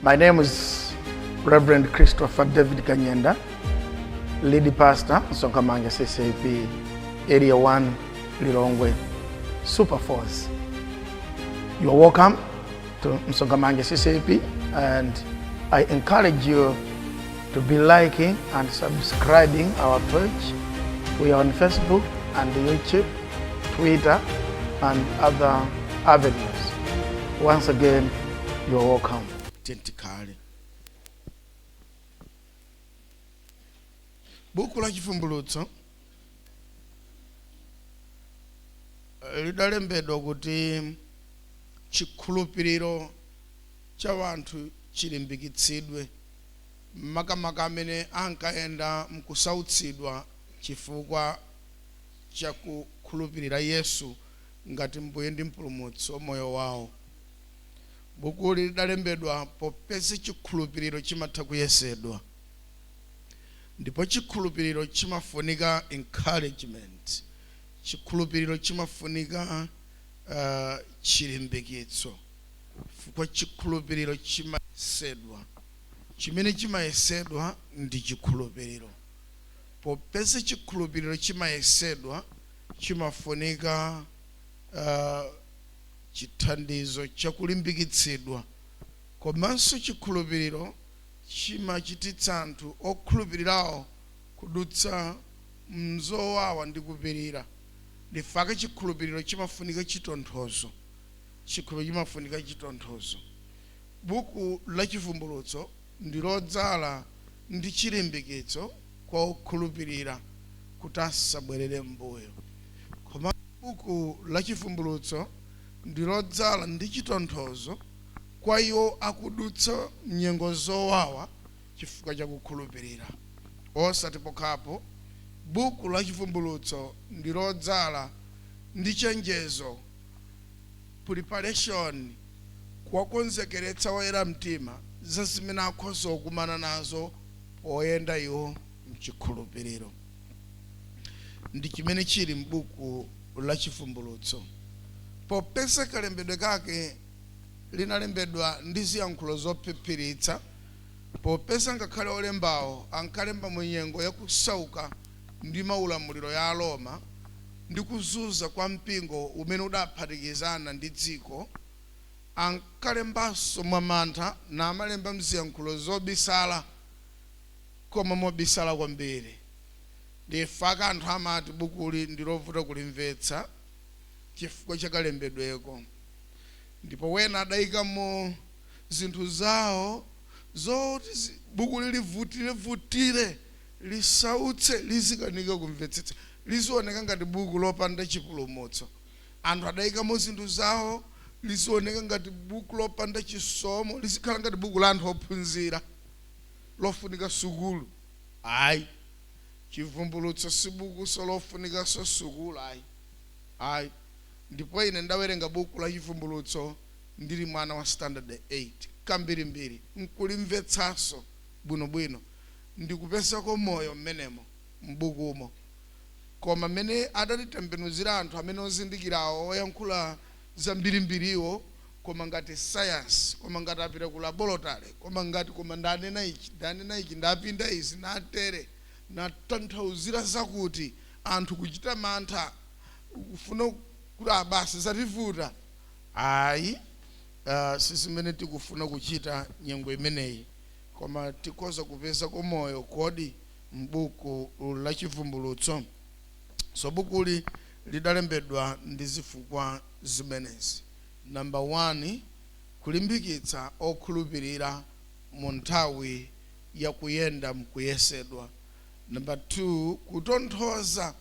My name is Reverend Christopher David Kanyenda, lead pastor, Msonkhamanja CCAP, Area 1, Lilongwe, Super Force. You are welcome to Msonkhamanja CCAP, and I encourage you to be liking and subscribing our page. We are on Facebook and YouTube, Twitter, and other avenues. Once again, you are welcome. Tikhale. Buku la Chivumbulutso lidalembedwa kuti chikhulupiriro cha anthu chilimbikitsidwe, makamaka amene ankayenda mkusautsidwa chifukwa cha kukhulupirira Yesu ngati Mbuye ndi Mpulumutsi wa moyo wawo. Bukuli lidalembedwa popeza chikhulupiriro chimatha kuyesedwa, ndipo chikhulupiriro chimafunika encouragement, chikhulupiriro chimafunika chilimbikitso, chifukwa chikhulupiriro chimayesedwa. Chimene chimayesedwa ndi chikhulupiriro. Popeza chikhulupiriro chimayesedwa, chimafunika chithandizo chakulimbikitsidwa. Komanso chikhulupiriro chimachititsa anthu okhulupirirawo kudutsa mzowawa ndi kupirira. Ndifake chikhulupiriro chimafunika chitonthozo. Chikhulupiriro chimafunika chitonthozo. Buku la Chivumbulutso ndi lodzala ndi chilimbikitso kwa okhulupirira kuti asabwerere m'mbuyo. Komanso buku la Chivumbulutso ndi lodzala ndi chitonthozo kwa iwo akudutsa mnyengo zowawa chifukwa cha kukhulupirira. Osati pokhapo, buku la Chivumbulutso ndi lodzala ndi chenjezo, preparation, kuwakonzekeretsa oyera mtima za zimene akhoza kukumana nazo poyenda iwo mchikhulupiriro. Ndi chimene chili m'buku la Chivumbulutso. Popeza kalembedwe kake linalembedwa ndi ziyankhulo zophiphiritsa, popeza ngakhale olembawo ankalemba mu nyengo ya kusauka ndi maulamuliro ya Aroma ndi kuzunza kwa mpingo umene udaphatikizana ndi dziko, ankalembanso mwamantha namalemba mziyankhulo zobisala, koma mobisala kwambiri. Ndifake anthu amati bukuli ndi lovuta kulimvetsa chifukwa cha kalembedweko. Ndipo wena adayikamo zinthu zawo zoti bukuli livutirevutire, lisautse, lizikanika kumvetsetsa, lizioneka ngati buku lopanda chipulumutso. Anthu adayikamo zinthu zawo, lizioneka ngati buku lopanda chisomo, lizikhala ngati buku la anthu ophunzira, lofunika sukulu. Ayi, Chivumbulutso si bukuso lofunikanso sukulu, ayi, ayi. Ndipo ine ndawerenga buku la Chivumbulutso ndili mwana wa standard 8 kambirimbiri, nkulimvetsanso bwinobwino, ndikupezako moyo mmenemo m'bukumo. Koma mmene adalitembenuzira anthu amene ozindikirawo, oyankhula zambirimbiriwo, koma ngati sayansi, koma ngati apita ku laboratory, koma ngati, koma ndanena ichi, ndanena ichi, ndapinda izi, natere, natanthauzira zakuti, anthu kuchita mantha, kufuna kuti ah, basi zativuta. Ayi, si zimene tikufuna kuchita nyengo imeneyi, koma tikhoza kupezako moyo kodi m'buku la Chivumbulutso? So bukuli lidalembedwa ndi zifukwa zimenezi. Number 1, kulimbikitsa okhulupirira mu nthawi ya kuyenda mkuyesedwa. Number 2, kutonthoza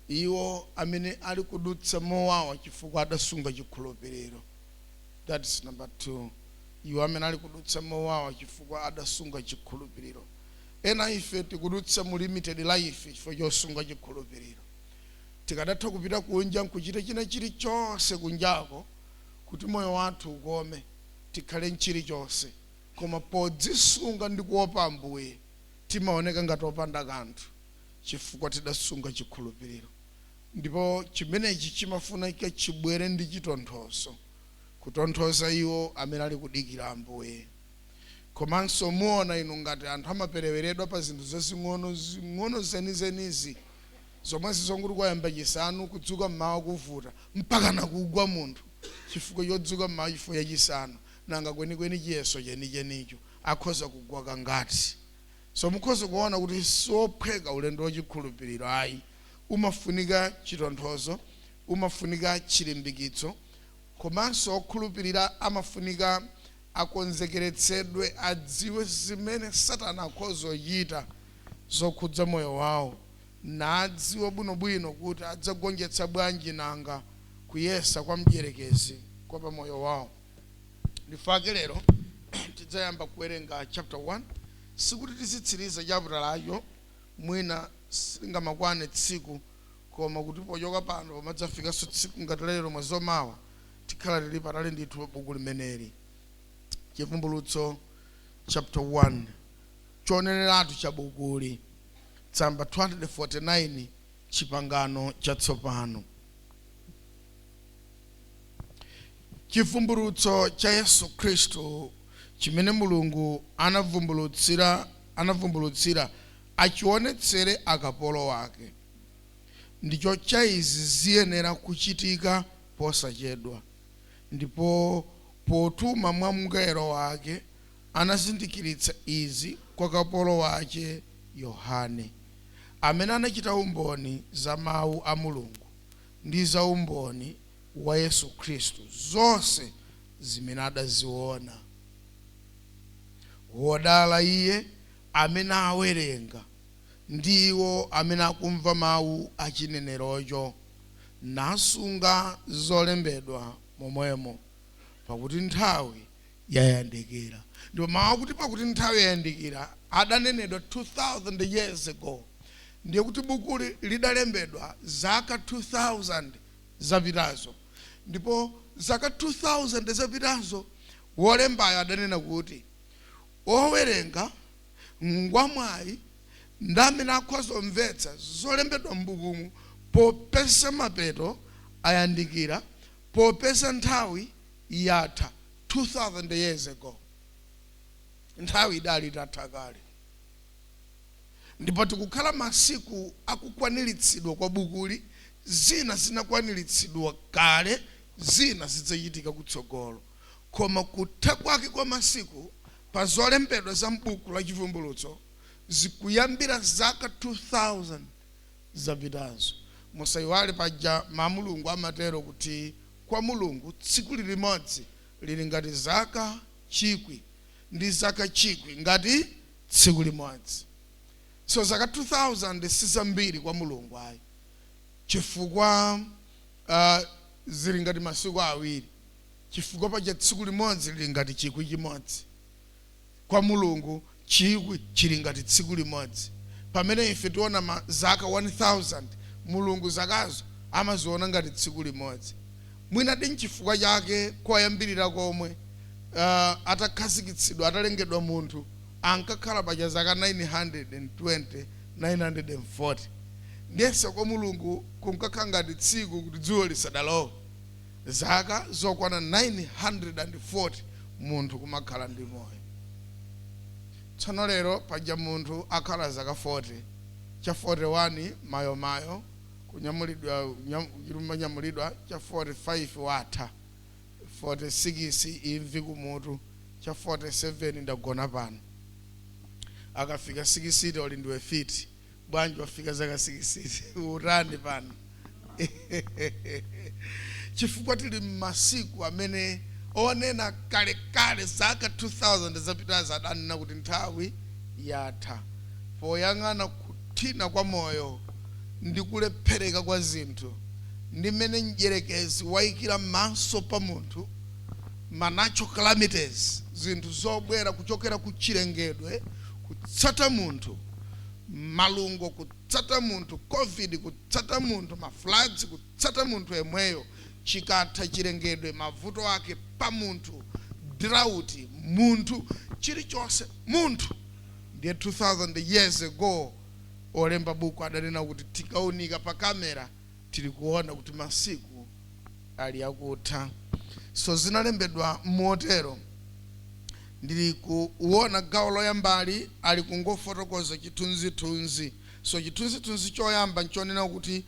iwo amene ali kudutsa mowawa chifukwa adasunga chikhulupiriro. That is number 2. Iwo amene ali kudutsa mowawa chifukwa adasunga chikhulupiriro. Ena ife tikudutsa mu limited life chifukwa chosunga chikhulupiriro. Tikadatha kupita kunja nkuchita china chilichonse kunjako kuti moyo wathu ukome, tikhale nchilichonse, koma podzisunga ndi kuopa Ambuye timaoneka ngati opanda kanthu chifukwa tidasunga chikhulupiriro. Ndipo chimenechi chimafunika chibwere ndi chitonthozo, kutonthoza iwo amene ali kudikira Ambuye. Komanso muona inu ngati anthu amapereweredwa pa zinthu zazing'ono zing'ono zenizenizi, zomwe zizonguti kwayamba chisanu, kudzuka mmawa kuvuta, mpaka nakugwa munthu chifukwa chodzuka mmawa chifukwa chachisanu. Nanga kwenikweni chiyeso chenichenicho akhoza kugwa kangati? So mukhoza kuona kuti siophweka ulendo wachikhulupiriro ayi. Umafunika chitonthozo, umafunika chilimbikitso, komanso okhulupirira amafunika akonzekeretsedwe, adziwe zimene Satana akhoza kuchita zokhudza moyo wawo, nadziwe bwinobwino kuti adzagonjetsa bwanji nanga kuyesa kwa mdierekezi kwa pamoyo wawo. Ndifake lero tidzayamba kuwerenga chapter 1. Sikuti tizitsiriza chapter lacho, mwina silingamakwane tsiku, koma kuti pochoka pano pamadzafikanso tsiku ngati lero mwezi omawa, tikhala tili patali ndithu pa buku limeneli. Chivumbulutso chapter 1, choneneratu cha bukuli, tsamba 249, Chipangano Chatsopano. Chivumbulutso cha Yesu Khristu, chimene Mulungu anavumbulutsira achionetsere akapolo ake, ndicho cha izi ziyenera kuchitika posachedwa. Ndipo potuma mwa mngelo wake anazindikiritsa izi kwa kapolo wache Yohane, amene anachita umboni za mawu a Mulungu ndi za umboni wa Yesu Khristu, zonse zimene adaziona. Wodala iye amene awerenga ndi iwo amene akumva mawu a chinenerocho, nasunga zolembedwa momwemo, pakuti nthawi yayandikira. Ndipo mawu akuti pakuti nthawi yayandikira adanenedwa 2000 years ago. Ndiye kuti bukuli lidalembedwa zaka 2000 zapitazo, ndipo zaka 2000 zapitazo wolembayo adanena kuti owerenga ngwamwayi ndi amene akhoza kumvetsa zolembedwa m'bukumu, popeza mapeto ayandikira, popeza nthawi yatha. 2000 years ago nthawi idali itatha kale, ndipo tikukhala masiku akukwaniritsidwa kwa bukuli. Zina zinakwaniritsidwa kale, zina zidzachitika kutsogolo, koma kutha kwake kwa masiku pa zolembedwa za m'buku la Chivumbulutso zikuyambira zaka 2000 zapitazo. Musayiwale paja ma Mulungu amatero kuti kwa Mulungu tsiku limodzi lili ngati zaka 1000, ndi zaka 1000 ngati tsiku limodzi. So zaka 2000 si zambiri kwa Mulungu ayi, chifukwa zili ngati masiku awiri, chifukwa paja tsiku limodzi lili ngati 1000. Kwa Mulungu 1000 chili ngati tsiku limodzi. Pamene ife tiona zaka 1000, Mulungu zakazo amaziona ngati tsiku limodzi. Mwina ndi nchifukwa chake koyambirira komwe atakhazikitsidwa, atalengedwa munthu, ankakhala paja zaka 920, 940. Ndiyese kwa Mulungu kunkakhala ngati tsiku kuti dzuwa lisadalowe, zaka zokwana 940 munthu kumakhala ndi moyo. Tsono lero paja munthu akhala zaka 40, cha 41 mayomayo kunyamulidwa, chilumanyamulidwa, cha 45 watha, 46 imvi kumutu, cha 47 ndagona pano. Akafika 60 oli ndiwe fiti bwanji, wafika zaka 60 utani pano? Chifukwa tili mmasiku amene onena kalekale zaka 2000 zapitazo adanena kuti nthawi yatha, poyang'ana kuthina kwa moyo ndi kulephereka kwa zinthu ndi mmene mdierekezi wayikira maso pa munthu, ma natural calamities, zinthu zobwera kuchokera ku chilengedwe kutsata munthu, malungo kutsata munthu, COVID kutsata munthu, ma floods kutsata munthu yemweyo, chikatha chilengedwe mavuto ake pa munthu, drought munthu, chilichonse munthu. Ndiye 2000 years ago olemba buku adanena kuti tikaunika pa kamera tili kuona kuti masiku ali akutha. So zinalembedwa motero. Ndili kuona gawo loyambali ali kungofotokoza chithunzithunzi. So chithunzithunzi choyamba nchonena kuti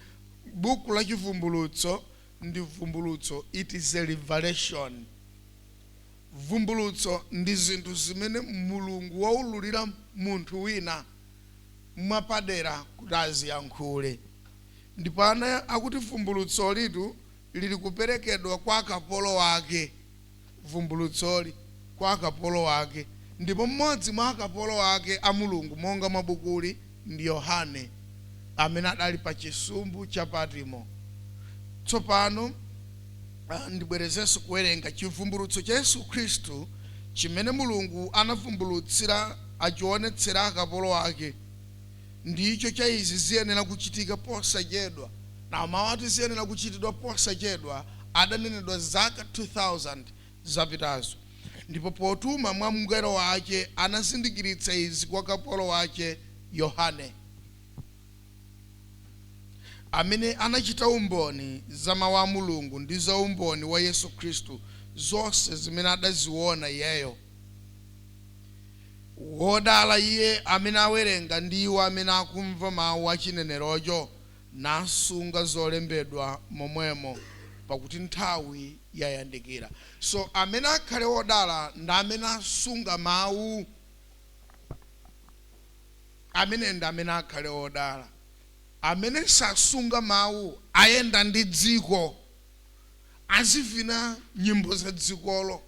buku la Chivumbulutso ndi vumbulutso, it is a revelation. Vumbulutso ndi zinthu zimene Mulungu waululira munthu wina mwapadera kuti aziyankhule. Ndipo ana akuti vumbulutso litu lili kuperekedwa kwa akapolo wake, vumbulutsoli kwa akapolo wake. Ndipo mmodzi mwa akapolo wake a Mulungu monga mwabukuli ndi Yohane, amene adali pa chisumbu cha Patimo. Tsopano ndibwerezenso kuwerenga chivumbulutso cha Yesu Khristu chimene Mulungu anavumbulutsira achionetsera akapolo ake, ndicho cha izi ziyenera kuchitika posachedwa. Na mawu ati ziyenera kuchitidwa posachedwa adanenedwa zaka 2000 zapitazo. Ndipo potuma mwa mngelo wake anazindikiritsa izi kwa kapolo wake Yohane, amene anachita umboni za mawu a Mulungu ndi za umboni wa Yesu Khristu, zonse zimene adaziona iyeyo. Wodala iye amene awerenga ndi iwo amene akumva mawu a chinenerocho, nasunga zolembedwa momwemo, pakuti nthawi yayandikira. So amene akhale wodala ndi amene asunga mawu, amene ndi amene akhale wodala. Amene sasunga mawu ayenda ndi dziko, azivina nyimbo za dzikolo.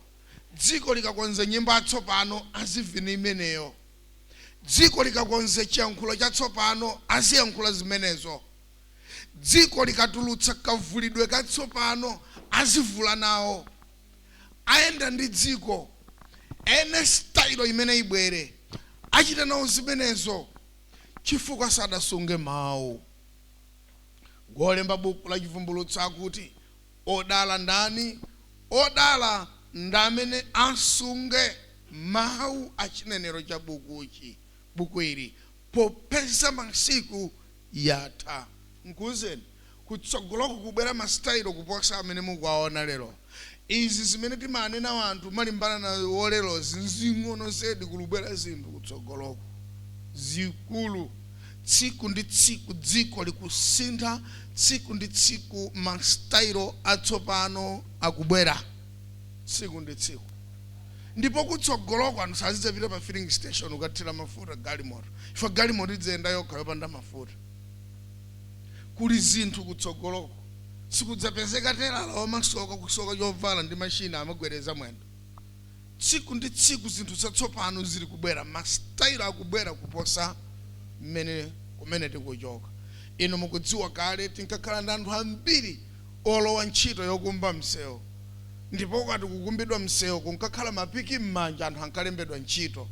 Dziko likakonza nyimbo atsopano, azivina imeneyo. Dziko likakonza chiyankhulo chatsopano, aziyankhula zimenezo. Dziko likatulutsa kavulidwe katsopano, azivula nawo. Ayenda ndi dziko, ene style imene ibwere achita nawo zimenezo, chifukwa sadasunge mawu. Ngolemba buku la Chivumbulutso akuti odala ndani? Odala ndi amene asunge mawu a chinenero cha bukuchi, buku ili, popeza masiku yatha. Nkuwuzeni, kutsogoloko kubwera masitayilo kuposa amene mukuwaona lero. Izi zimene timanena anthu malimbana nawo lerozi nzing'ono zedi, kulubwera zinthu kutsogoloko zikulu. Tsiku ndi tsiku dziko likusintha, tsiku ndi tsiku masitayilo atsopano akubwera, tsiku ndi tsiku. Ndipo kutsogoloko anthu sazidzapita pa filling station ukathira mafuta galimoto, chifukwa galimoto idzayenda yokha yopanda mafuta. Kuli zinthu kutsogoloko, sikudzapezeka telala wamasoka kusoka chovala ndi mashina amagwereza mwendo. Tsiku ndi tsiku zinthu zatsopano zili kubwera, masitayilo akubwera kuposa mmene kumene tikuchoka. Inu mukudziwa kale tinkakhala ndi anthu ambiri olowa ntchito yokumba msewu, ndipo ukati kukumbidwa msewu kunkakhala mapiki m'manja, anthu ankalembedwa ntchito.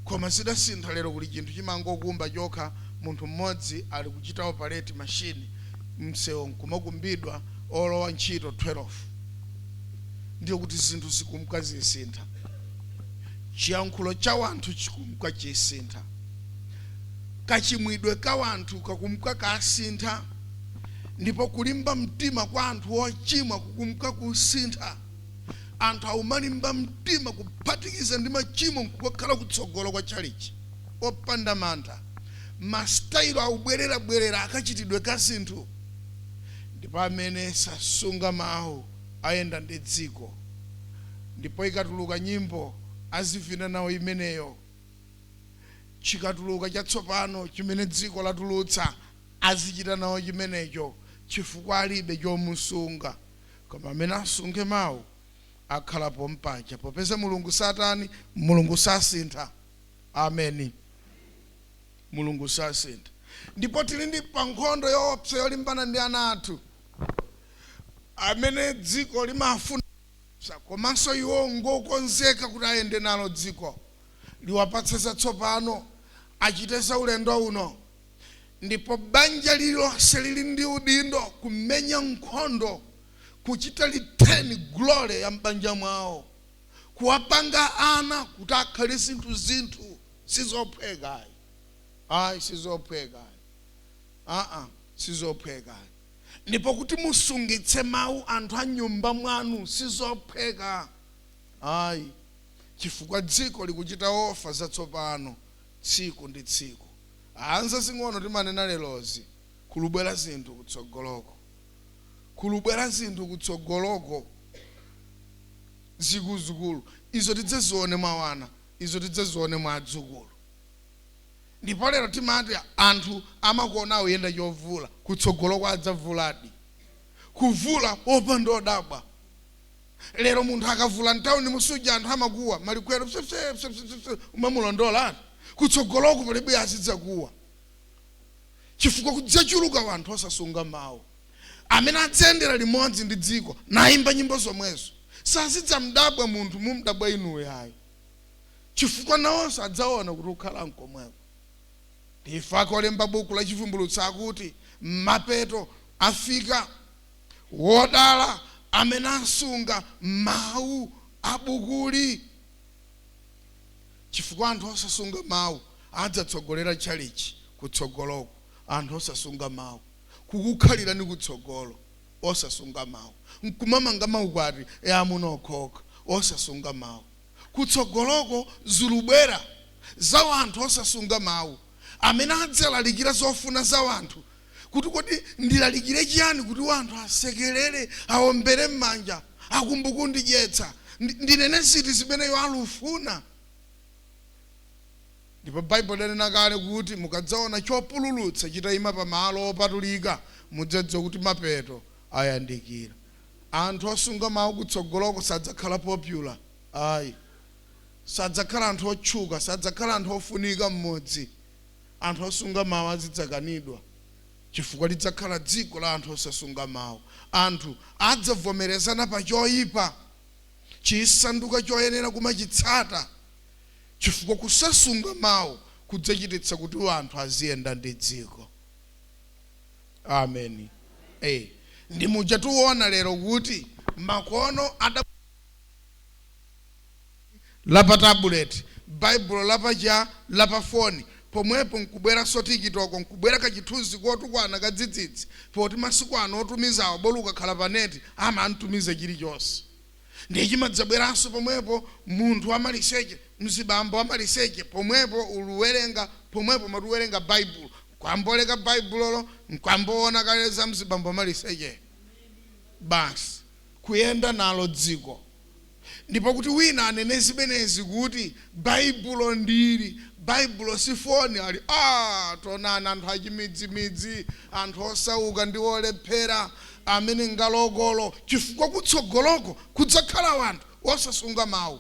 Koma zidasintha, lero kuli chinthu chimangokumba chokha, munthu mmodzi ali kuchita operate machine, msewu nkumakumbidwa, olowa ntchito 12. Ndiye kuti zinthu zikumka zisintha, chiyankhulo cha wanthu chikumka chisintha, kachimwidwe ka wanthu kakumka kasintha, ndipo kulimba mtima kwa anthu ochimwa kukumka kusintha. Anthu aumalimba mtima kuphatikiza ndi machimo nkukakhala kutsogolo kwa chalichi opanda mantha. Masitayilo aubwererabwerera akachitidwe ka zinthu. Ndipo amene sasunga mawu ayenda ndi dziko, ndipo ikatuluka nyimbo azivina nawo imeneyo, chikatuluka chatsopano chimene dziko latulutsa azichita nawo chimenecho, chifukwa alibe chomusunga. Koma amene asunge mawu akhalapo mpaja, popeza Mulungu satani, Mulungu sasintha. Ameni. Mulungu sasintha. Ndipo tili ndi pankhondo yoopsa yolimbana ndi ana athu amene dziko limafuna, komanso iwo ngokonzeka kuti ayende nalo dziko, liwapatse zatsopano, achite za ulendo uno. Ndipo banja lililonse lili ndi udindo kumenya nkhondo, kuchita retain glory ya m'banja mwawo, kuwapanga ana kuti akhale zinthu. Zinthu sizophwekayi, ayi, sizophwekayi, aa, sizophwekayi. Ndipo kuti musungitse mawu anthu a nyumba mwanu sizophweka, ayi. Chifukwa dziko likuchita offer zatsopano tsiku ndi tsiku. Anza zing'ono timanena lerozi, kulubwera zinthu kutsogoloko, kulubwera zinthu kutsogoloko zikuluzikulu. Izo tidzazione mwa wana, izo tidzazione mwa adzukulu. Ndipo lero timati anthu amakuona akuyenda chovula, kutsogoloko adzavuladi, kuvula wopanda odabwa. Lero munthu akavula mtawuni musuja, anthu amakuwa malikwero psepsepsepsepse, umamulondola. Kutsogoloko palibe azidzakuwa, chifukwa kudzachuluka wanthu osasunga mawu amene adzayendera limodzi ndi dziko nayimba nyimbo zomwezo. Sazidzamdabwa munthu mumdabwa inuyo ayi, chifukwa nawonso adzaona kuti ukhala mkomweko. Ndife olemba buku la Chivumbulutso akuti mapeto afika, wodala amene asunga mawu abukuli, chifukwa anthu osasunga mawu adzatsogolera tchalichi kutsogoloko. Anthu osasunga mawu kukukhalira ni kutsogolo, osasunga mawu nkumamanga maukwati ya amuna okhoka, osasunga mawu kutsogoloko zulubwera za wanthu osasunga mawu amene adzalalikira zofuna za wanthu, kuti kodi ndilalikire chiyani kuti wanthu asekerere, awombere m'manja, akumbukundidyetsa, ndinene ziti zimeneyo alufuna? Ndipo Baibulo lanena kale kuti mukadzaona chopululutsa chitayima pamalo opatulika, mudzadziwa kuti mapeto ayandikira. Anthu osunga mawu kutsogoloko sadzakhala popular ayi, sadzakhala anthu otchuka, sadzakhala anthu ofunika mmodzi. Anthu osunga mawu azidzakanidwa, chifukwa lidzakhala dziko la anthu osasunga mawu. Anthu adzavomerezana pa choyipa, chisanduka choyenera kumachitsata, chifukwa kusasunga mawu kudzachititsa kuti anthu aziyenda ndi dziko. Ameni. Ndi muja tiona lero kuti makono ada lapa tablet, Baibulo lapacha lapa foni pomwepo, nkubweranso TikTok, nkubwera kachithunzi kotukwana kadzidzidzi, poti masiku ano otumizawo bolu ukakhala pa net amantumiza chilichonse. Ndiye chimadzabweranso pomwepo munthu amaliseche, mzibambo amaliseche pomwepo, uluwerenga pomwepo, matuwerenga Baibulo, nkwamboleka Baibulolo, nkwamboona kale za mzibambo amaliseche, basi kuyenda nalo dziko. Ndipo kuti wina anene zimenezi kuti Baibulo ndili, Baibulo si foni, ali a tonani anthu achimidzimidzi, anthu osauka ndi olephera amene ngalokolo, chifukwa kutsogoloko kudzakhala wanthu osasunga mawu.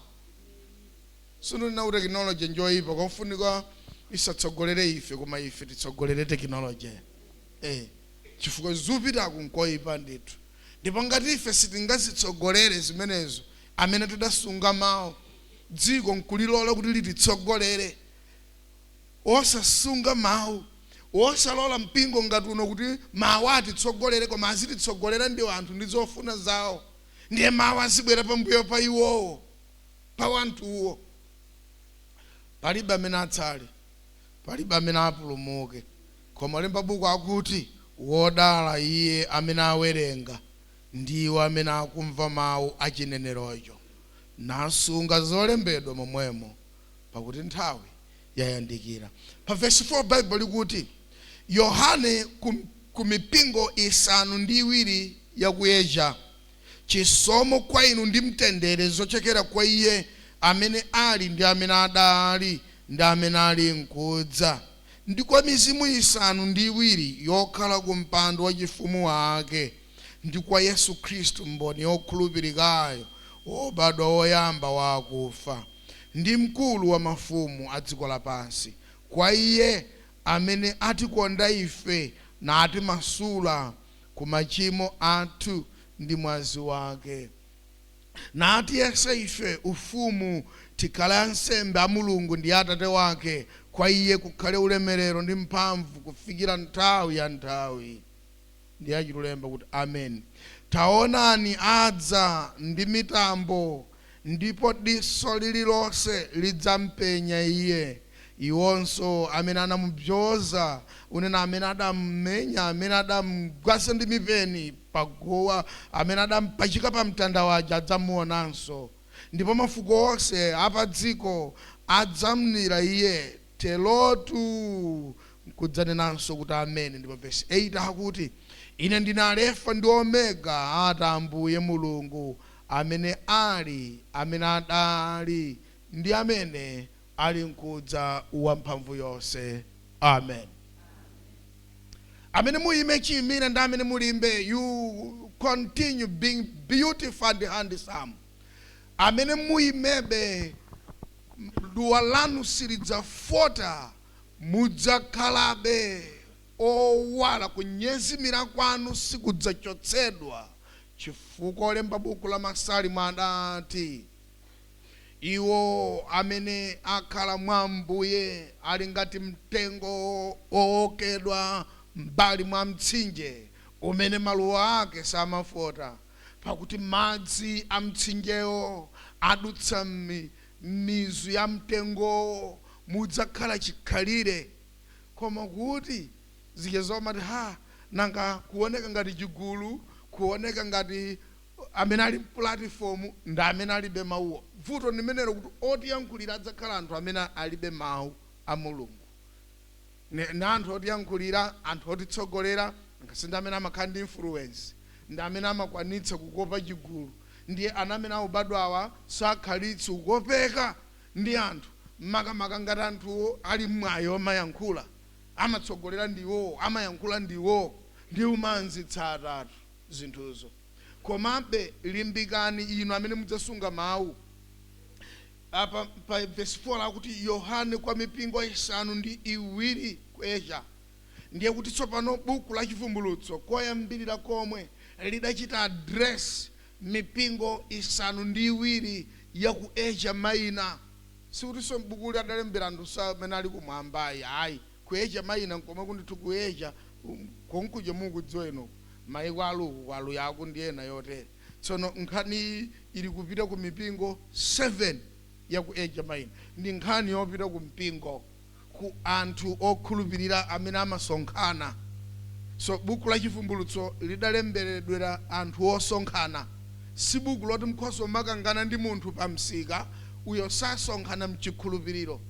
Sindinena kuti tekinoloji njoyipa, kofunika isatsogolere ife, koma ife titsogolere tekinoloji, chifukwa zupitaku nkoyipa ndithu. Ndipo ngati ife sitingazitsogolere zimenezo amene tidasunga mawu, dziko nkulilola kuti lititsogolere osasunga mawu, osalola mpingo ngati uno kuti mawu atitsogolere, koma azititsogolera ndi anthu ndi zofuna zawo, ndiye mawu azibwera pambuyo pa iwowo, pa wanthuwo, palibe amene atsale, palibe amene apulumuke. Koma lemba buku akuti wodala iye amene awerenga ndiwo amene akumva mawu achinenerocho nasunga zolembedwa momwemo, pakuti nthawi yayandikira. Pa verse 4 Baibulo likuti, Yohane ku mipingo 7 ya ku Asia, chisomo kwa inu ndi mtendere zochokera kwa iye amene ali, ndi amene adali, ndi amene ali nkudza, ndi kwa mizimu 7 yokhala ku mpando wachifumu wake, ndi kwa Yesu Khristu mboni yokhulupirikayo, wobadwa woyamba wa akufa, ndi mkulu wa mafumu a dziko lapansi, kwa iye amene atikonda ife natimasula ku machimo athu ndi mwazi wake, natiyesa ife ufumu, tikhale ansembe a Mulungu ndi Atate wake, kwa iye kukhale ulemerero ndi mphamvu kufikira nthawi ya nthawi. Ndi achitulemba kuti amen. Taonani, adza ndi mitambo, ndipo diso lililonse lidzampenya iye, iwonso amene anamubzoza, unena amene adammenya, amene adamgwasa ndi mipeni paguwa, amene adampachika pa mtanda waja, adzamuonanso. Ndipo mafuko onse apadziko adzamlira iye. Terotu, nkudzanenanso kuti amene. Ndipo verse 8 akuti, "Ine ndine Alefa ndi Omega, ati Ambuye Mulungu, amene ali, amene adali, ndi amene ali nkudza, wamphamvu yonse." Amen. Amene muyime chiyimire ndi amene mulimbe, you continue being beautiful and handsome. Amene muyimebe, duwa lanu silidzafota, mudzakhalabe owala, kunyezimira kwanu sikudzachotsedwa, chifukwa olemba buku la Masalimo adati, "Iwo amene akhala mwa Ambuye ali ngati mtengo owokedwa m'mbali mwa mtsinje, umene maluwa ake samafota, pakuti madzi a mtsinjewo adutsa mizu ya mtengowo, mudzakhala chikhalire." Koma kuti zichezo mati ha, nanga kuoneka ngati chigulu, kuoneka ngati amene ali platform ndi amene alibe mawuwo. Vuto ndimenelo, kuti otiyankhulira adzakhala anthu amene alibe mawu a Mulungu. Na anthu otiyankhulira, anthu otitsogolera, ngasi ndi amene amakhala ndi influence, ndi amene amakwanitsa kukopa chigulu. Ndiye ana amene akubadwawa sakhalitsa kukopeka ndi anthu, makamaka ngati anthuwo ali mwayi omayankhula, amatsogolera ndiwo, amayankhula ndiwo, ndi umanzitsa atatu zinthuzo. Komabe limbikani inu amene mudzasunga mawu. Apa pa verse 4 akuti, "Yohane kwa mipingo isanu ndi iwiri ku Asia." Ndiye kuti tsopano buku la Chivumbulutso koyambirira komwe lidachita address mipingo isanu ndi iwiri ya ku Asia Minor. Sikutinso bukuli adalembera anthu amene ali kumwambayi, ayi. Ku Asia Minor nkomwe kundithu ku Asia, konkuja mukudziwa ino maiko aluku kwalu yako ndi ena yotere. Tsono nkhani ili kupita ku mipingo 7 ya ku Asia Minor. Ndi nkhani yopita ku mpingo, ku anthu okhulupirira amene amasonkhana. So buku la Chivumbulutso lidalemberedwera anthu osonkhana. Si buku loti mkhoso makangana ndi munthu pa msika, uyo sasonkhana mchikhulupiriro.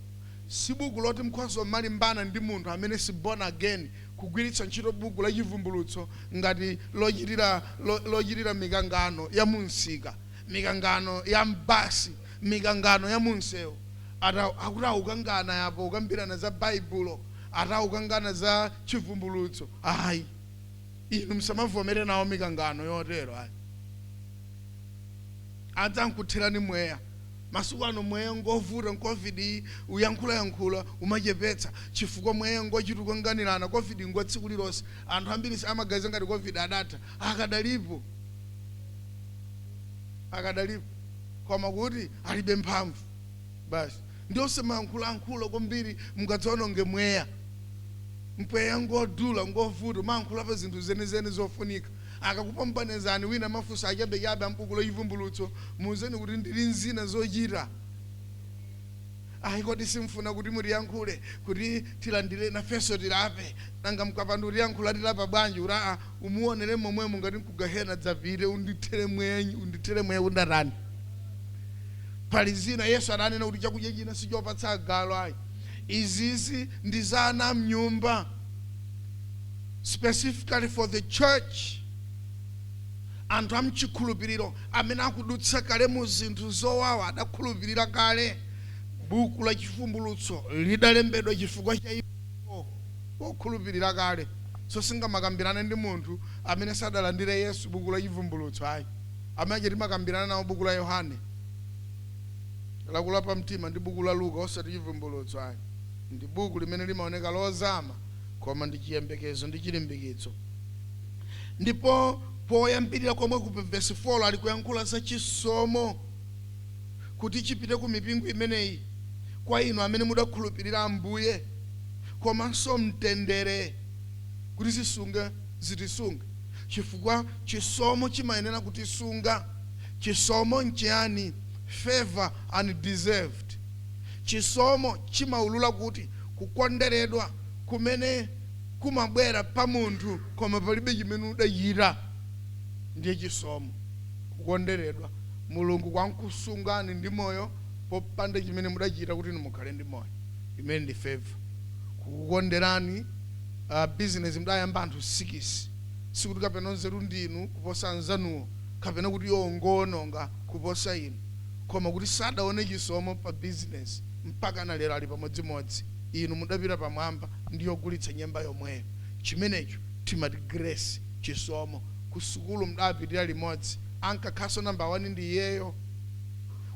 Si buku loti mkhoso malimbana ndi munthu amene si born again, kugwiritsa ntchito buku la Chivumbulutso ngati lochitira mikangano ya munsika, mikangano ya mbasi, mikangano ya munsewu. Akuti akukangana yapo, kukambirana za Baibulo, ataukangana za Chivumbulutso. Ayi, inu musamavomere nawo mikangano yotero, ayi. Adzankutherani mweya. Masiku ano mweya ngovuta. Covid uyankhulayankhula umachepetsa, chifukwa mweya ngochita kukanganirana. Covid ngwa tsiku lilonse. Anthu ambiri amaganiza ngati Covid adatha. Akadalipo, akadalipo, koma kuti alibe mphamvu basi. Ndionse mayankhulayankhula kwambiri, mukadzaononge mweya. Mpweya ngodula, ngovuta. Mayankhula pa zinthu zenizeni zofunika. Akakupambanizani wina mafunso achabechabe ambuku la Chivumbulutso, muuzeni kuti ndili nzina zochita. Ayi, kodi simfuna kuti mutiyankhule kuti tilandire nafenso tilape? Nanga mukapanda kutiyankhula tilapa bwanji? Kuti aa, umuonere momwemo ngati nkugahena dzapite, undithere mweya, undithere mweya kundatani. Pali zina Yesu adanena kuti chakudya china sichopatsa agalu, ayi. Izizi ndi za ana mnyumba, specifically for the church, anthu amchikhulupiriro amene akudutsa kale mu zinthu zowawa, adakhulupirira kale. Buku la Chivumbulutso lidalembedwa chifukwa cha iwo okhulupirira kale. So singamakambirane ndi munthu amene sadalandire Yesu buku la Chivumbulutso, ayi. Amene timakambirana nawo buku la Yohane lakulapa mtima ndi buku la Luka, osati Chivumbulutso, ayi. Ndi buku limene limaoneka lozama, koma ndi chiyembekezo ndi chilimbikitso. Ndipo poyambirira komwe ku verse 4 ali kuyankhula za chisomo kuti chipite ku mipingo imeneyi, kwa inu amene mudakhulupirira Ambuye, komanso mtendere kuti zisunge, zitisunge, chifukwa chisomo chimayenera kutisunga. Chisomo nchiyani? Favor undeserved. Chisomo chimaulula kuti kukonderedwa kumene kumabwera pa munthu koma palibe chimene udachita, ndiye chisomo. Kukonderedwa. Mulungu kwankusungani ndi moyo popanda chimene mudachita kuti inu mukhale ndi moyo. Imene ndi favor. Kukukonderani, business mudayamba anthu 6, sikuti kapena nzeru ndinu kuposa anzanuwo, kapena kuti iwo ngononga kuposa inu, koma kuti sadaone chisomo pa business mpaka na lero ali pamodzimodzi. Inu mudapita pamwamba ndi yogulitsa nyemba yomweyo. Chimenecho timati grace, chisomo. Ku sukulu mudapitira limodzi, ankakhaso namba 1 ndi iyeyo,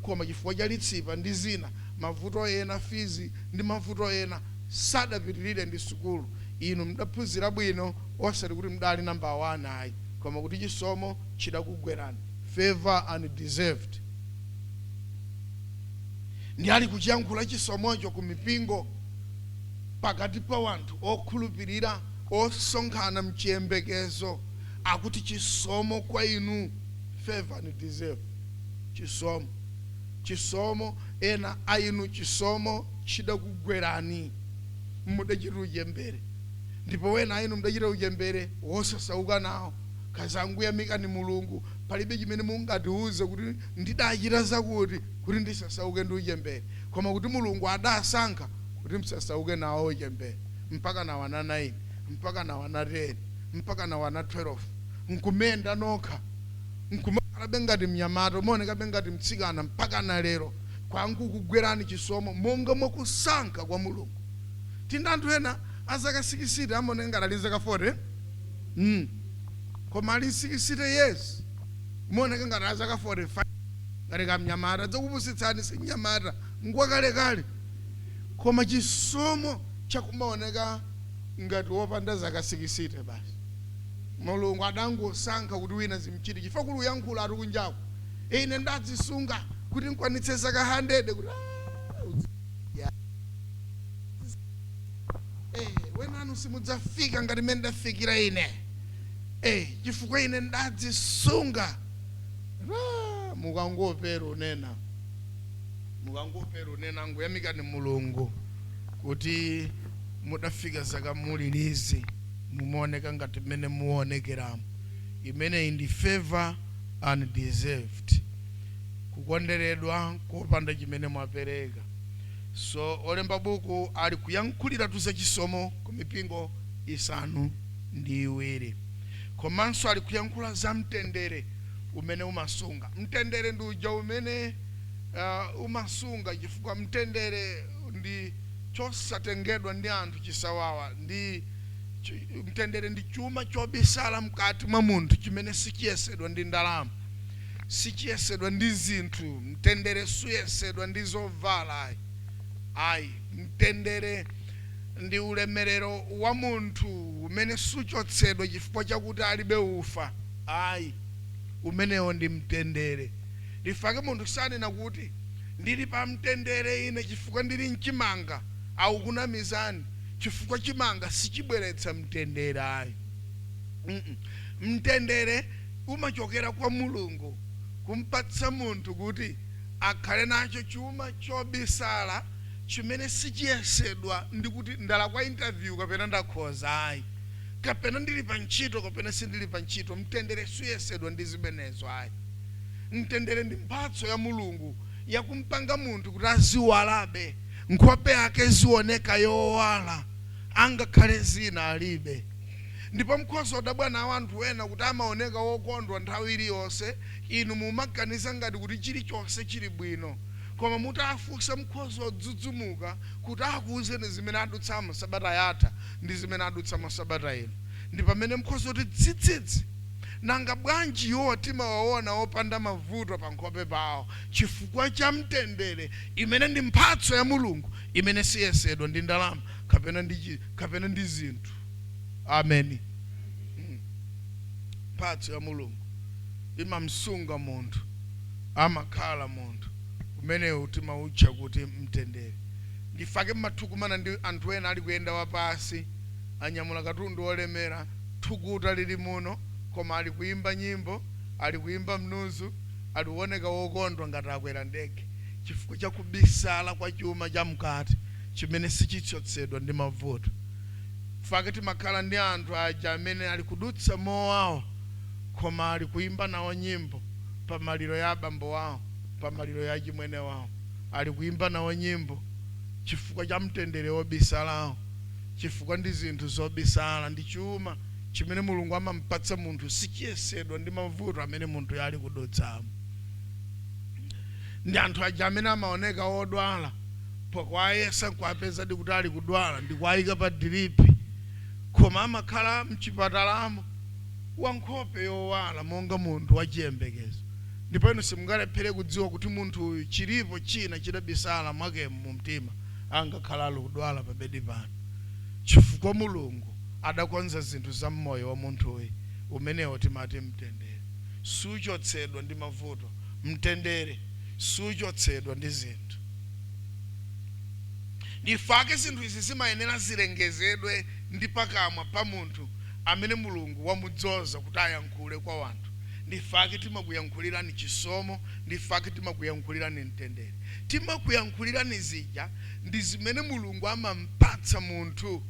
koma chifukwa cha litsipa ndi zina, mavuto ena, fees ndi mavuto ena, sadapitirire ndi sukulu. Inu mudaphunzira bwino, osati kuti mudali namba 1 ayi, koma kuti chisomo chidakugwerani. Favor undeserved. Ndi ali kuchiyankhula chisomocho ku mipingo, pakati pa wanthu okhulupirira osonkhana mchiyembekezo, akuti chisomo kwa inu, favor undeserved. Chisomo, chisomo, ena a inu chisomo chidakugwerani, mudachita uchembere, ndipo wena a inu mudachita uchembere wosasauka nawo. Kazanguyamikani Mulungu. Palibe chimene mungatiuze kuti ndidachita zakuti kuti ndisasauke ndi uchembere, koma kuti Mulungu adasankha kuti msasauke nawo uchembere, mpaka na wana 9, mpaka na wana 10, mpaka na wana 12, nkumenda nokha, nkumakhalabe ngati mnyamata, umaonekabe ngati mtsikana mpaka na lero. Kwangu kugwerani chisomo monga mwakusankha kwa Mulungu. Tinda anthu ena azaka 60 amaoneka ngati ali zaka 40, Koma ali 60 years, umaoneka ngati azaka 45, ngati kamnyamata. Dzakupusitsani, si mnyamata, ngwakalekale, koma chisomo chakumaoneka ngati wopanda zaka 60 basi. Mulungu adangosankha kuti wina zimchiti, chifukwa kuli uyankhula ati kunjako, ine ndadzisunga kuti nkwanitse zaka 100, kuti wenanu simudzafika ngati mmene ndafikira ine, chifukwa ine ndadzisunga. Mukangopera unena, mukangopera unena, nguyamikani Mulungu kuti mudafika zaka mulilizi, mumaoneka ngati mmene muonekeramo. Imeneyi ndi favor undeserved, kukonderedwa kopanda chimene mwapereka. So olemba buku ali kuyankhulira za chisomo ku mipingo 7, komanso ali kuyankhula za mtendere umene umasunga. Mtendere ndi uja umene umasunga, chifukwa mtendere ndi chosatengedwa ndi anthu chisawawa. Ndi mtendere ndi chuma chobisala mkati mwa munthu chimene sichiyesedwa ndi ndalama, sichiyesedwa ndi zinthu. Mtendere suyesedwa ndi zovala ayi. Mtendere ndi ulemerero wa munthu umene suchotsedwa chifukwa chakuti alibe ufa ayi. Umenewo ndi mtendere. Ndifake munthu sanena kuti ndili pa mtendere ine chifukwa ndili mchimanga, aukunamizani, chifukwa chimanga sichibweretsa mtendere ayi. Mtendere umachokera kwa Mulungu, kumpatsa munthu kuti akhale nacho chuma chobisala chimene sichiyesedwa ndi kuti ndala kwa interview kapena ndakhoza ayi, kapena ndili pa ntchito kapena sindili pa ntchito. Mtendere suyesedwa ndi zimenezo ayi. Mtendere ndi mphatso ya Mulungu yakumpanga munthu kuti aziwalabe, nkhope yake zioneka yowala angakhale zina alibe. Ndipo mkhoza odabwa nawo anthu ena kuti amaoneka wokondwa nthawi iliyonse. Inu mumaganiza ngati kuti chilichonse chili bwino, koma mutafunsa mkhoza odzudzumuka kuti akuwuzeni zimene adutsamo sabata yatha ndi zimene adutsamo sabata ino, ndi pamene mkhoza kuti dzidzidzi, nanga bwanji iwo timawaona opanda mavuto pa nkhope pawo? Chifukwa cha mtendere imene ndi mphatso ya Mulungu imene siyesedwa ndi ndalama kapena ndi zinthu. Ameni. Mphatso ya Mulungu imamsunga munthu, amakhala munthu umenewu timautcha kuti mtendere. Ndifake mmathukumana ndi anthu ena ali kuyenda wapasi, anyamula katundu olemera, thukuta lili muno, koma ali kuimba nyimbo, ali kuimba mnuzu, alioneka wokondwa ngati akwera ndege, chifukwa cha kubisala kwa chuma cha mkati chimene sichichotsedwa ndi mavuto. Fake timakhala ndi anthu aja amene ali kudutsa mowawa, koma ali kuimba nawo nyimbo. Pamaliro ya abambo wawo, pamaliro ya chimwene wawo, ali kuimba nawo nyimbo chifukwa cha mtendere wobisalawo, chifukwa ndi zinthu zobisala, ndi chuma chimene Mulungu amampatsa munthu, sichiyesedwa ndi mavuto amene munthu ali kudutsamo. Ndi anthu aja amene amaoneka odwala, pokwayesa nkuapeza kuti ali kudwala, ndikuayika pa drip, koma amakhala mchipatalamo wankhope yowala monga munthu wachiyembekezo. Ndipo inu simungalephere kudziwa kuti munthu uyu chilipo china chidabisala mwakemo mu mtima, angakhala ali kudwala pa bedi pano, chifukwa Mulungu adakonza zinthu za mmoyo wa munthuyu. Umenewo timati mtendere suchotsedwa ndi mavuto, mtendere suchotsedwa ndi zinthu. Ndifake zinthu izi zimayenera zilengezedwe ndi pakamwa pa munthu amene Mulungu wamudzoza kuti ayankhule kwa wanthu. Ndifake timakuyankhulirani chisomo, ndifake timakuyankhulirani mtendere, timakuyankhulirani zija ndi zimene Mulungu amampatsa munthu,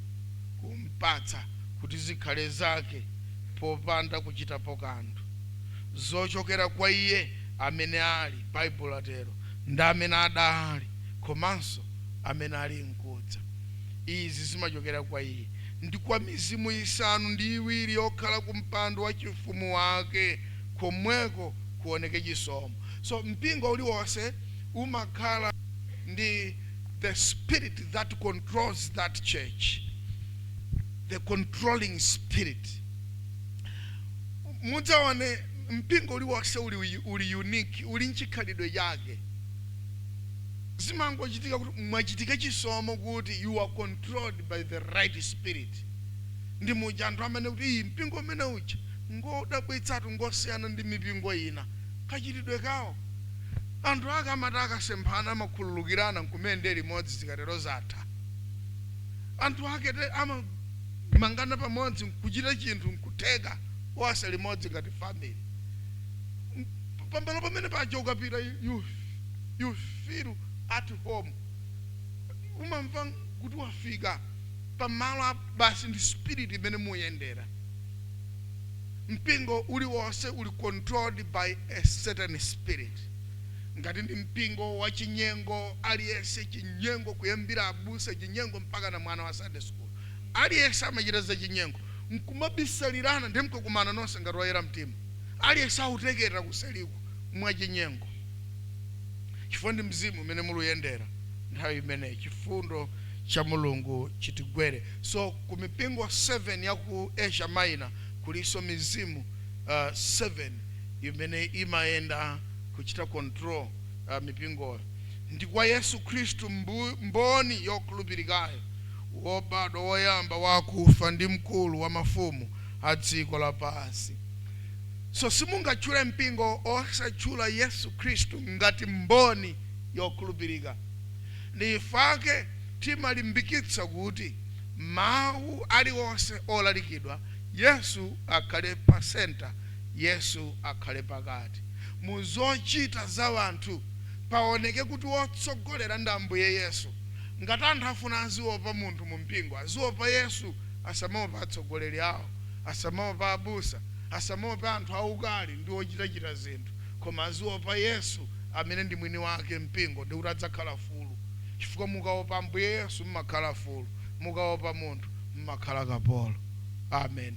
kumpatsa kuti zikhale zake popanda kuchitapo kanthu, zochokera kwa iye amene ali, Baibulo atero, ndi amene adali komanso amene ali mkudza. Izi zimachokera kwa iye ndi kwa mizimu isanu ndi iwiri yokhala ku mpando wa chifumu wake, komweko kuoneke chisomo. So mpingo uliwonse umakhala ndi the spirit that controls that church, the controlling spirit. Mudzaone mpingo uliwonse uli unique, uli nchikhalidwe chake. Zimangochitika kuti mwachitika chisomo kuti you are controlled by the right spirit. Ndi muja anthu amene kuti iyi mpingo umene uja ngodabwitsatu, ngosiyana ndi mipingo ina, kachitidwe kawo, anthu ake amati akasemphana amakhululukirana nkumene limodzi, zikatero zatha. Anthu ake te amamangana pamodzi nkuchita chinthu nkutheka onse limodzi ngati family. Pambalo pamene paja ukapita, you feel at home, umamva kuti wafika pamalo basi. Ndi spirit imene muyendera. Mpingo uliwonse uli controlled by a certain spirit. Ngati ndi mpingo wa chinyengo, aliyense chinyengo, kuyambira abusa chinyengo mpaka na mwana wa Sunday school, aliyense amachita za chinyengo nkumabisalirana, ndi mkakumana nonse ngati wayera mtima, aliyense auteketa kuseliko mwachinyengo, chifukwa ndi mzimu umene muluyendera nthawi imeneyi. Chifundo cha Mulungu chitigwere. So ku mipingo 7 ya ku Asia Minor kulinso mizimu 7 imene imayenda kuchita control mipingoyo. Ndi kwa Yesu Khristu, mboni yokhulupirikayo, wobadwa woyamba wakufa ndi mkulu wa mafumu a dziko lapansi. So simungatchule mpingo osatchula Yesu Khristu ngati mboni yokhulupirika. Ndifake timalimbikitsa kuti mawu aliwonse olalikidwa, Yesu akhale pa center, Yesu akhale pakati. Mu zochita za wanthu paoneke kuti wotsogolera ndi Ambuye Yesu. Ngati anthu afuna aziopa munthu mu mpingo, aziopa Yesu, asamaopa atsogoleri awo, asamaopa abusa, asamaopa anthu aukali ndi ochitachita zinthu, koma aziopa Yesu amene ndi mwini wake mpingo, ndi kuti adzakhala fulu, chifukwa mukaopa Ambuye Yesu mmakhala fulu, mukaopa munthu mmakhala kapolo. Amen.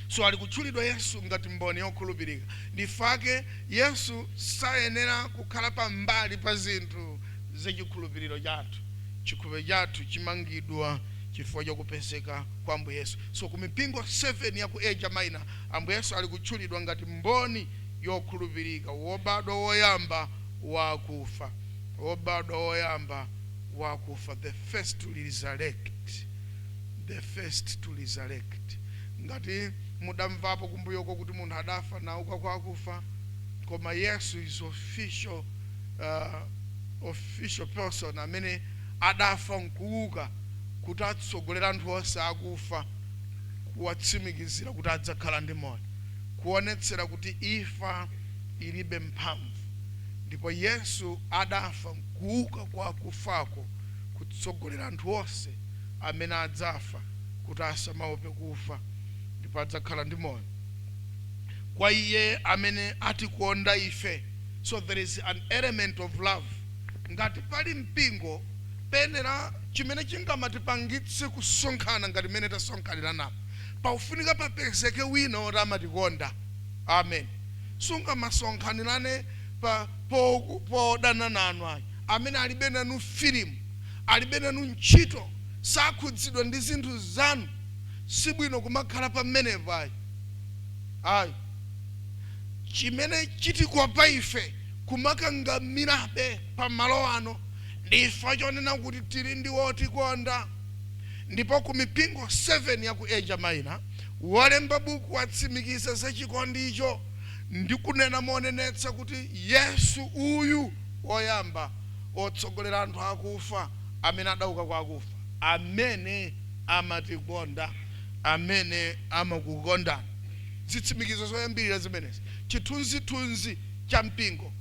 So ali kutchulidwa Yesu ngati mboni yokhulupirika. Ndifake Yesu sayenera kukhala pambali pa zinthu zachikhulupiriro chathu. Chikhulupiriro chathu chimangidwa chifukwa chakupezeka kwa Ambuye Yesu. So ku mipingo 7 ya ku Asia Minor, Ambuye Yesu ali kutchulidwa ngati mboni yokhulupirika, wobadwa woyamba wakufa, wobadwa woyamba wakufa, the first to resurrect, the first to resurrect. Ngati mudamvapo kumbuyoko kuti munthu adafa nauka kwa akufa, koma Yesu is official person amene adafa nkuuka kuti atsogolera anthu onse akufa, kuwatsimikizira kuti adzakhala ndi moyo, kuonetsera kuti imfa ilibe mphamvu. Ndipo Yesu adafa nkuuka kwa akufako kutsogolera anthu onse amene adzafa kuti asamaope kufa ndipo adzakhala ndi moyo. Kwa iye amene atikonda ife. So there is an element of love. Ngati pali mpingo, penera chimene chingamatipangitse kusonkhana ngati mmene tasonkhanira napo, paufunika papezeke wina oti amatikonda. Amen. Sungamasonkhanirane pa podana nanu ayi, amene alibe nanu filimu, alibe nanu ntchito, sakhudzidwa ndi zinthu zanu. Sibwino kumakhala pamenepo ayi, ayi. Chimene chitikopa ife kumakangamirabe pamalo ano ndifa chonena kuti tili ndi wotikonda. Ndipo ku mipingo 7 ya ku Asia Minor, wolemba buku watsimikiza za chikondicho ndi kunena monenetsa kuti Yesu uyu woyamba otsogolera anthu akufa, amene adauka kwa akufa, amene amatikonda, amene amakukondani. Zitsimikizo zoyambirira zimenezi, chithunzithunzi cha mpingo,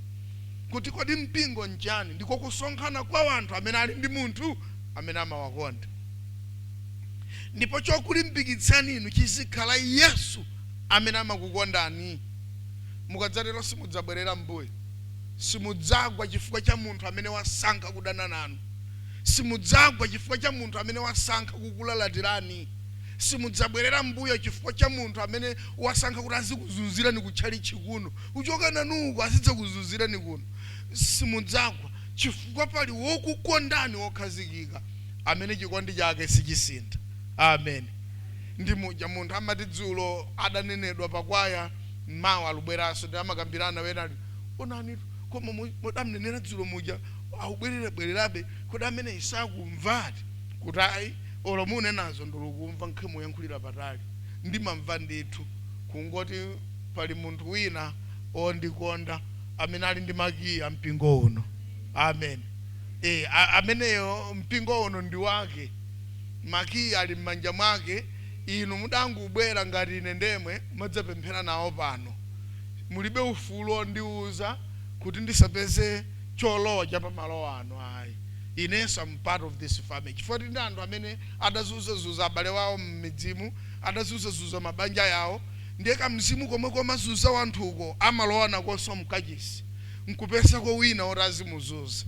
kuti kodi mpingo nchani? Ndiko kusonkhana kwa anthu amene ali ndi munthu amene amawakonda. Ndipo chokulimbikitsani inu chizikhala Yesu amene amakukondani. Mukadzatero simudzabwerera mbuyo, simudzagwa chifukwa cha munthu amene wasankha kudana nanu, simudzagwa chifukwa cha munthu amene wasankha kukulalatirani, simudzabwerera mbuyo chifukwa cha munthu amene wasankha kuti azikuzunzirani kutchalichi kuno, kuchoka nanuko azidzakuzunzirani kuno. Simudzagwa chifukwa pali wokukondani wokhazikika amene chikondi chake sichisintha. Amen. Ndi muja munthu amati dzulo adanenedwa pakwaya, mawa alubweranso, ndi amakambirana wena ali onani, koma mudamnenera dzulo muja, akubwerera bwererabe, kodi amene isakumvati? Kuti ayi, olo munenazo ndikukumva, nkhe muyankhulira patali, ndimamva ndithu. Kungoti pali munthu wina ondikonda amene ali ndi makiyi a mpingo uno. Amen. Ameneyo mpingo uno ndi wake, makiyi ali m'manja mwake. Inu mudangobwera ngati ine ndemwe madzapemphera nawo pano, mulibe ufulu ondiuza kuti ndisapeze cholowa cha pamalo ano ayi. Inenso am part of this family, chifukwa ndi anthu amene adazunzazuza abale wawo m'midzimu, adazunzazuza mabanja yawo. Ndiye kamzimu komwe komazuza wanthuko amalowa nakonso mkachisi nkupesako wina oti azimuzuza.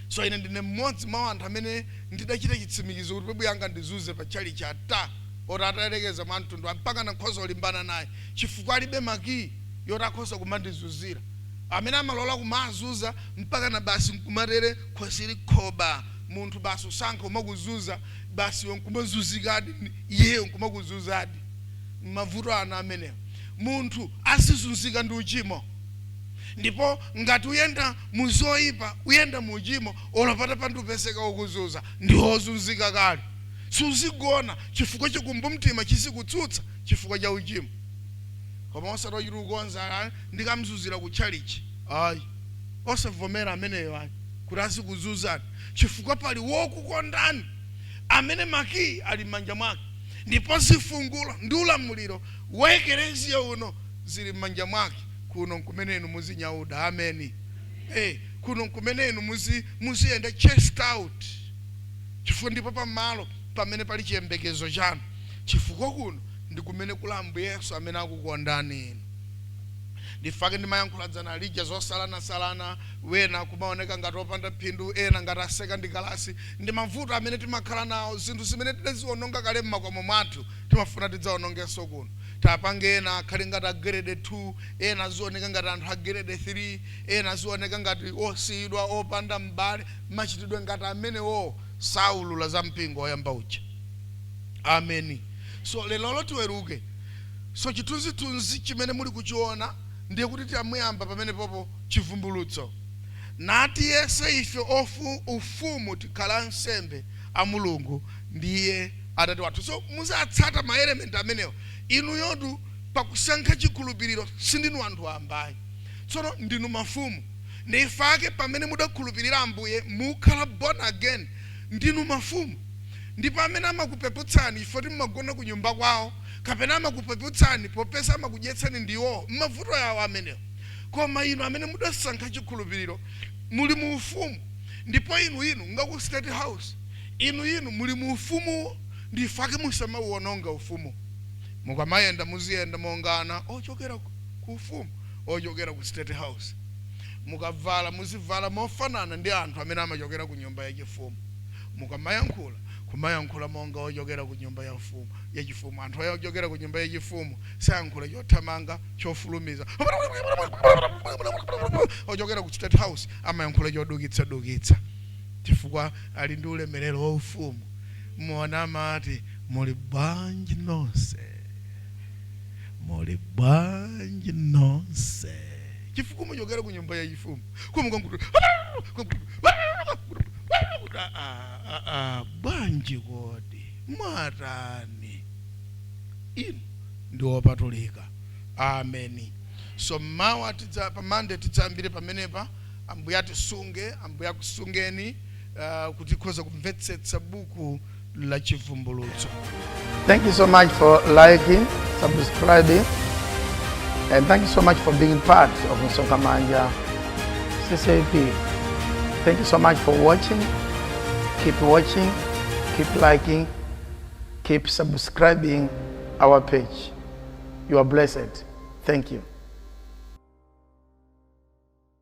So ine ndine mmodzi mwa anthu amene ndidachita chitsimikizo kuti pebu yanga ndizuze pa tchalichi ata oti atayerekeza mwa mtundu, mpaka nakhoza olimbana naye chifukwa alibe makiyi yoti akhoza kumandizuzira. Amene amalola kumazuza mpaka na basi nkumatere khosi khoba, munthu basi usankha umakuzuza basi, iwe nkumazuzikadi, iyeyo nkumakuzuzadi. Mavuto ana amenewo, munthu asizunzika ndi uchimo. Ndipo ngati uyenda muzoyipa, uyenda mu uchimo, olapata pandupeseka ukuzuza, ndi wozunzika kale. Suzigona chifukwa chikumbumtima chizikutsutsa chifukwa cha uchimo. Koma osati ochita kukonza, ndikamzuzira kutchalichi ayi. Osavomera ameneyo ayi kuti azikuzuzani, chifukwa pali wokukondani amene makiyi ali m'manja mwake, ndipo zifungulo ndi ulamuliro wa ekereziya uno zili m'manja mwake. Kuno nkumene inu muzinyauda. Ameni. Kuno nkumene inu muziyenda chest out, chifukwa ndipo pamalo pamene pali chiyembekezo chanu, chifukwa kuno ndi kumene kula Ambuye Yesu amene akukondani inu. Ndifake ndimayankhula dzana lija zosalanasalana, wena kumaoneka ngati opanda phindu, ena ngati aseka ndi kalasi. Ndi mavuto amene timakhala nawo, zinthu zimene tidaziwononga kale m'makomo mwathu timafuna tidzawonongenso kuno. Tapange ena akhale ngati a grade 2, ena azioneka ngati anthu a grade 3, ena azioneka ngati osiyidwa, opanda m'bale. Machitidwe ngati amenewo saulula za mpingo woyamba uja. Ameni. So lero tiweruke. So chithunzithunzi chimene muli kuchiona ndiye kuti tiyamuyamba pamene popo Chivumbulutso. Nati yese ife ufumu, tikhala ansembe a Mulungu ndiye Atate wathu. So muzatsata ma element amenewo. Inuyotu pakusankha chikhulupiriro sindinu anthu ambayi, tsono ndinu mafumu. Ndifake pamene mudakhulupirira Ambuye, mukhala born again, ndinu mafumu. Ndipo amene amakupeputsani chifukwa mmagona ku nyumba kwawo, kapena amakupeputsani popeza amakudyetsani, ndiwo mavuto yawo amenewo. Koma inu amene mudasankha chikhulupiriro muli mu ufumu. Ndipo inu ngaku State House, inu muli mu ufumuwo. Ndifake musamauwononga ufumu. Mukamayenda, muziyenda monga ana ochokera ku ufumu, ochokera ku State House. Mukavala, muzivala mofanana ndi anthu amene amachokera ku nyumba yachifumu. Mukamayankhula, kumayankhula monga ochokera ku nyumba ya ufumu, yachifumu. Anthu ochokera ku nyumba yachifumu sayankhula chothamanga, chofulumiza. Ochokera ku State House amayankhula chodukitsadukitsa, chifukwa ali ndi ulemerero wa ufumu. Muona amati, "Muli bwanji nonse? Muli bwanji nonse?" Chifukwa muchokera ku nyumba yachifumu. Kumukanguti bwanji kodi mwatani? Inu ndi wopatulika. Ameni. So mawa tidza, pa Mande tidzayambire pamenepa. Ambuye atisunge, Ambuye akusungeni, kuti tikhoza kumvetsetsa buku la Chivumbulutso. Thank you so much for liking, subscribing, and thank you so much for being part of Msonkhamanja CCAP. Thank you so much for watching. Keep watching, keep liking, keep subscribing our page. You are blessed. Thank you.